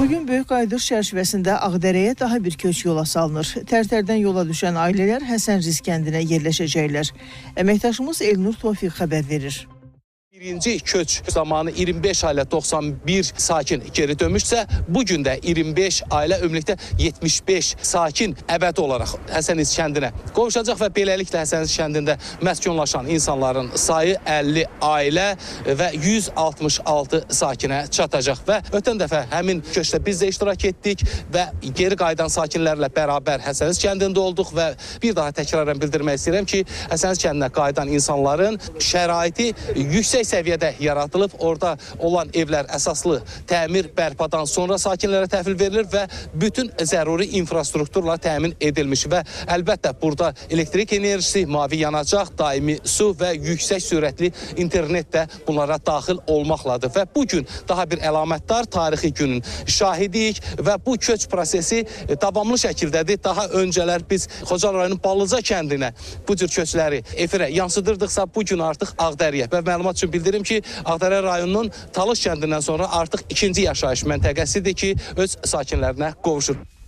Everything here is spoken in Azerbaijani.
Bugün böyük qayıdış çərçivəsində Ağdərəyə daha bir köç yola salınır. Tərtərdən yola düşən ailələr Həsənriz kəndinə yerləşəcəklər. Əməkdaşımız Elnur Tofiq xəbər verir. Birinci köç zamanı 25 ailə 91 sakin geri dönmüşsə, bu gün də 25 ailə ümumilikdə 75 sakin əbədi olaraq Həsəniz kəndinə qovuşacaq və beləliklə Həsəniz kəndində məskunlaşan insanların sayı 50 ailə və 166 sakinə çatacaq. Və ötən dəfə həmin köçdə biz də iştirak etdik və geri qayıdan sakinlərlə bərabər Həsəniz kəndində olduq və bir daha təkrarən bildirmək istəyirəm ki, Həsəniz kəndinə qayıdan insanların şəraiti yüksək səviyyədə yaradılıb. Orada olan evlər əsaslı təmir bərpadan sonra sakinlərə təhvil verilir və bütün zəruri infrastrukturla təmin edilmiş və əlbəttə burada elektrik enerjisi, mavi yanacaq, daimi su və yüksək sürətli internet də bunlara daxil olmaqladır. Və bu gün daha bir əlamətdar tarixi günün şahidiyik və bu köç prosesi davamlı şəkildədir. Daha öncələr biz Xocalı rayonunun Ballıca kəndinə bu cür köçləri efirə yansıdırdıqsa, bu gün artıq Ağdəriyə. Və məlumat üçün bildirim ki, Ağdərə rayonunun Talış kəndindən sonra artıq ikinci yaşayış məntəqəsidir ki, öz sakinlərinə qovuşur.